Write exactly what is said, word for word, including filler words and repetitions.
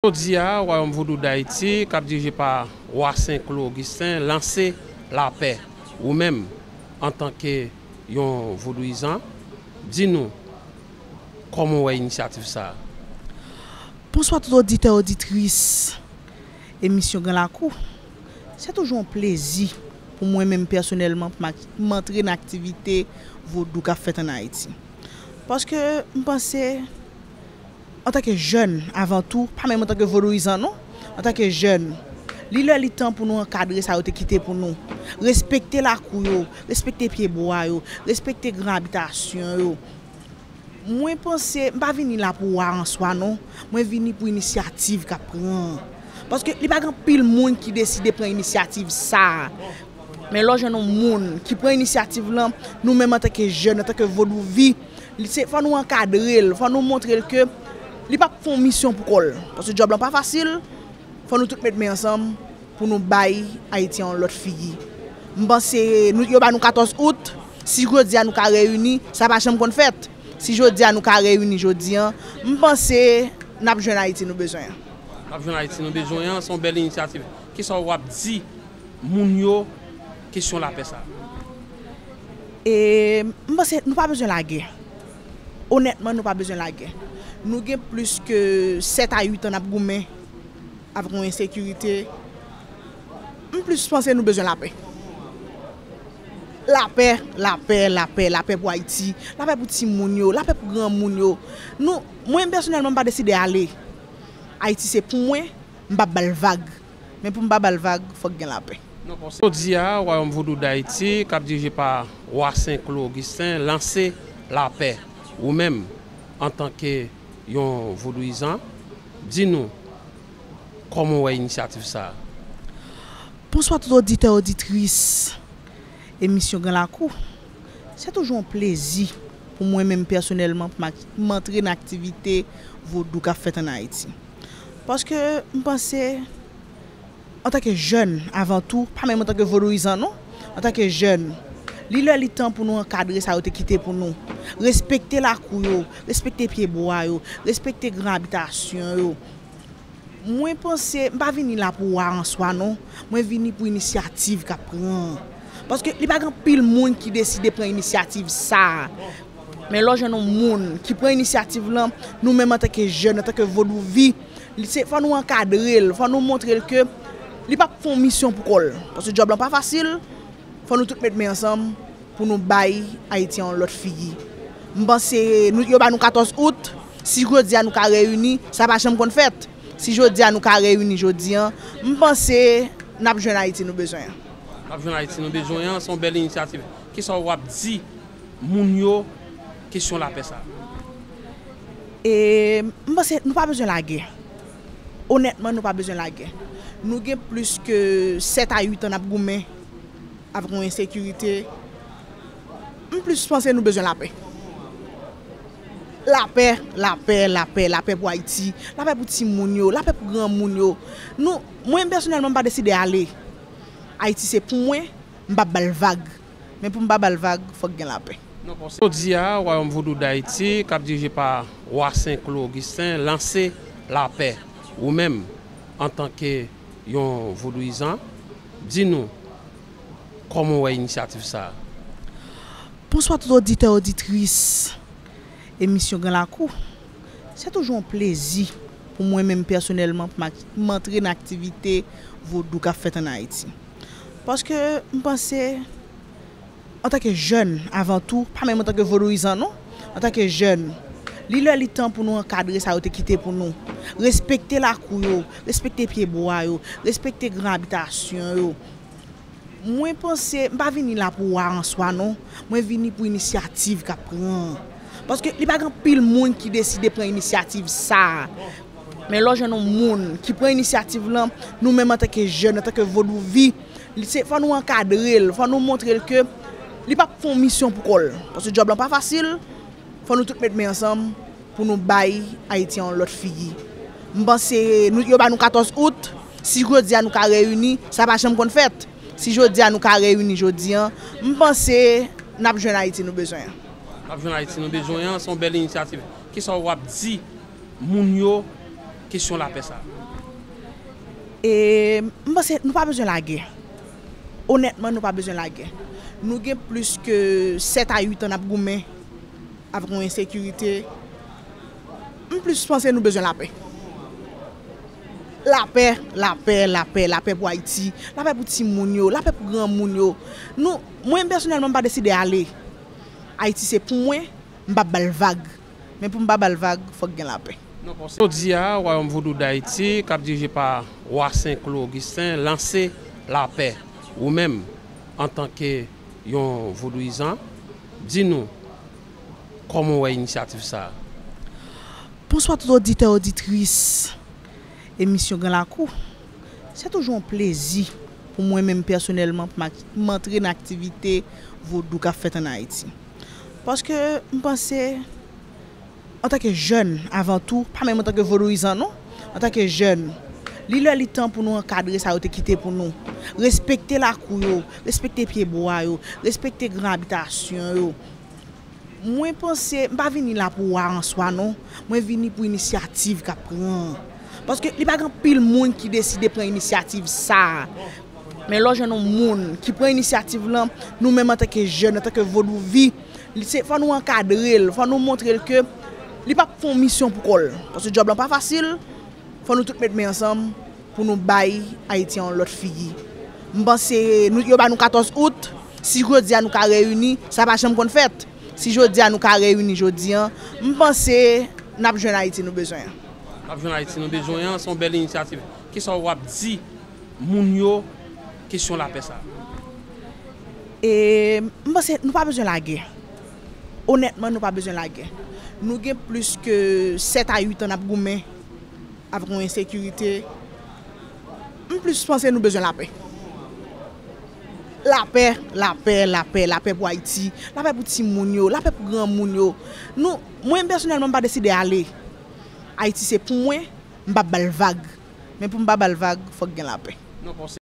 Jodi a, Wayòm Vodou Dayiti, k ap dirije pa Wa Sen Klo Ogisten, lanse lapè. Ou menm, antanke yon vodouyizan, di nou kòman w wè inisyativ sa a? Bonswa tout oditè, oditris emisyon Gran Lakou. Se toujou yon plezi pou mwen menm pèsonèlman pou m ak-, m antre nan aktivite vodou k ap fèt ann Ayiti. Paske m panse, antanke jèn, avan tou, pa menm antanke vodouyizan non, antanke jèn, li lè li tan pou nou ankadre sa yo te kite pou nou. Respekte lakou yo, respekte pyebwa yo, respekte gran abitasyon yo. Mwen panse, m pa vini la pou wa an swa non, mwen vini pou inisyativ k ap pran. Paske li pa gen anpil moun ki deside pran inisyativ sa a. Men lè w jwenn yon moun ki pran inisyativ lan, nou menm antanke jèn, antanke vodouvi, li se, fò nou ankadre l, fò nou montre l ke li p ap fè yon misyon pou kò l. Paske djòb lan pa fasil, fò nou tout met men ansanm pou nou bay Ayiti a yon lòt figi. M panse nou, yo ba nou katòz out, si jodi a nou ka reyini, sa pa janm konn fèt. Si jodi a nou ka reyini jodi a, m panse n ap jwenn Ayiti nou bezwen an. N ap jwenn Ayiti nou bezwen an, se yon bèl inisyativ. Kisa w ap di moun yo kesyon lapè sa a? E, m panse nou pa bezwen lagè. Onètman, nou pa bezwen lagè. Nou gen plis ke sèt a uit an n ap goumen avèk yon ensekirite. M plis panse nou bezwen lapè. Lapè, lapè, lapè, lapè pou Ayiti, lapè pou timoun yo, lapè pou granmoun yo. Nou, mwen pèsonèlman, m pa deside ale. Ayiti se pou mwen, m p ap ba l vag. Men pou m pa ba l vag, fòk gen lapè. Jodi a, Wayòm Vodou Dayiti, k ap dirije pa Wa Sen Klo Ogisten, lanse lapè. Ou menm, antanke yon vodouyizan, di nou kòman w wè inisyativ sa a? Bonswa tout oditè, oditris emisyon Gran Lakou. Se toujou yon plezi pou mwen menm pèsonèlman pou m ak-, m antre nan aktivite vodou k ap fèt ann Ayiti. Paske m panse, antanke jèn, avan tou, pa menm antanke vodouyizan non, antanke jèn, li lè li tan pou nou ankadre sa yo te kite pou nou. Respekte lakou yo, respekte pyebwa yo, respekte gran abitasyon yo. Mwen panse, m pa vini la pou wa an swa non, mwen vini pou inisyativ k ap pran. Paske li pa gen anpil moun ki deside pran inisyativ sa a. Men lè w jwenn yon moun ki pran inisyativ lan, nou menm antanke jèn, antanke vodouvi, li se, fò nou ankadre l, fò nou montre l ke li p ap fè yon misyon pou kò l. Paske djòb lan pa fasil, fò nou tout met men ansanm pou nou bay Ayiti a yon lòt figi. M panse nou, yo ba nou katòz out, si jodi a nou ka reyini, sa pa janm konn fèt. Si jodi a nou ka reyini jodi a, m panse n ap jwenn Ayiti nou bezwen an. N ap jwenn Ayiti nou bezwen an, se yon bèl inisyativ. Kisa w ap di moun yo kesyon lapè sa a? E, m panse nou pa bezwen lagè. Onètman, nou pa bezwen lagè. Nou gen plis ke sèt a uit an n ap goumen avèk yon ensekirite. M plis panse nou bezwen lapè. Lapè, lapè, lapè, lapè pou Ayiti, lapè pou timoun yo, lapè pou granmoun yo. Nou, mwen pèsonèlman, m pa deside ale. Ayiti se pou mwen, m p ap ba l vag. Men pou m pa ba l vag, fòk gen lapè. Jodi a, Wayòm Vodou Dayiti, k ap dirije pa Wa Sen Klo Ogisten, lanse lapè. Ou menm, antanke yon vodouyizan, di nou kòman w wè inisyativ sa a? Bonswa tout oditè, oditris emisyon Gran Lakou. Se toujou yon plezi pou mwen menm pèsonèlman pou m ak-, m antre nan aktivite vodou k ap fèt ann Ayiti. Paske m panse, antanke jèn, avan tou, pa menm antanke vodouyizan non, antanke jèn, li lè li tan pou nou ankadre sa yo te kite pou nou. Respekte lakou yo, respekte pyebwa yo, respekte gran abitasyon yo. Mwen panse, m pa vini la pou wa an swa non, mwen vini pou inisyativ k ap pran. Paske li pa gen anpil moun ki deside pran inisyativ sa a. Men lè w jwenn yon moun ki pran inisyativ lan, nou menm antanke jèn, antanke vodouvi, li se, fò nou ankadre l, fò nou montre l ke li p ap fè yon misyon pou kò l. Paske djòb lan pa fasil, fò nou tout met men ansanm pou nou bay Ayiti a yon lòt figi. M panse nou, yo ba nou katòz out, si jodi a nou ka reyini, sa pa janm konn fèt. Si jodi a nou ka reyini jodi a, m panse n ap jwenn Ayiti nou bezwen an. N ap jwenn Ayiti nou bezwen an, se yon bèl inisyativ. Kisa w ap di moun yo Kesyon lapè sa. E m panse nou pa bezwen lagè. Onètman, nou pa bezwen lagè. Nou gen plis ke sèt a uit an n ap goumen avèk yon ensekirite. M plis panse nou bezwen lapè. Lapè, lapè, lapè, lapè pou Ayiti. Lapè pou timoun yo, lapè pou granmoun yo. Nou, mwen pèsonèlman, m pa deside ale. Ayiti se pou mwen, m p ap ba l vag. Men pou m pa ba l vag, fòk gen lapè. Jodi a, Wayòm Vodou Dayiti, k ap dirije pa Wa Sen Klo Ogisten, lanse lapè. Ou menm, antanke yon vodouyizan, di nou kòman w wè inisyativ sa a. Bonswa tout oditè, oditris emisyon Gran Lakou. Se toujou yon plezi pou mwen menm pèsonèlman pou m ak- m antre nan aktivite vodou k ap fèt ann Ayiti. Paske m panse, antanke jèn, avan tou, pa menm antanke vodouyizan non, antanke jèn, li lè li tan pou nou ankadre sa yo te kite pou nou. Respekte lakou yo, respekte pyebwa yo, respekte gran abitasyon yo. Mwen panse, m pa vini la pou wa an swa non, mwen vini pou inisyativ k ap pran. Paske li pa gen anpil moun ki deside pran inisyativ sa a. Men lè w jwenn yon moun ki pran inisyativ lan, nou menm antanke jèn, antanke vodouvi, li se, fò nou ankadre l, fò nou montre l ke li p ap fè yon misyon pou kò l. Paske djòb lan pa fasil, fò nou tout met men ansanm pou nou bay Ayiti an yon lòt figi. M panse nou, yo ba nou katòz out, si jodi a nou ka reyini, sa pa janm konn fèt. Si jodi a nou ka reyini jodi an, m panse n ap jwenn Ayiti nou bezwen an. N ap jwenn Ayiti nou bezwen an, se yon bèl inisyativ. Kisa w ap di moun yo kesyon lapè sa a? E m panse nou pa bezwen lagè. Onètman, nou pa bezwen lagè. Nou gen plis ke sèt a uit an n ap goumen avèk yon ensekirite. M plis panse nou bezwen lapè. Lapè, lapè, lapè, lapè pou Ayiti, lapè pou timoun yo, lapè pou granmoun yo. Nou, mwen pèsonèlman, m pa deside ale. Ayiti se pou mwen, m p ap ba l vag. Men pou m pa ba l vag, fòk gen lapè.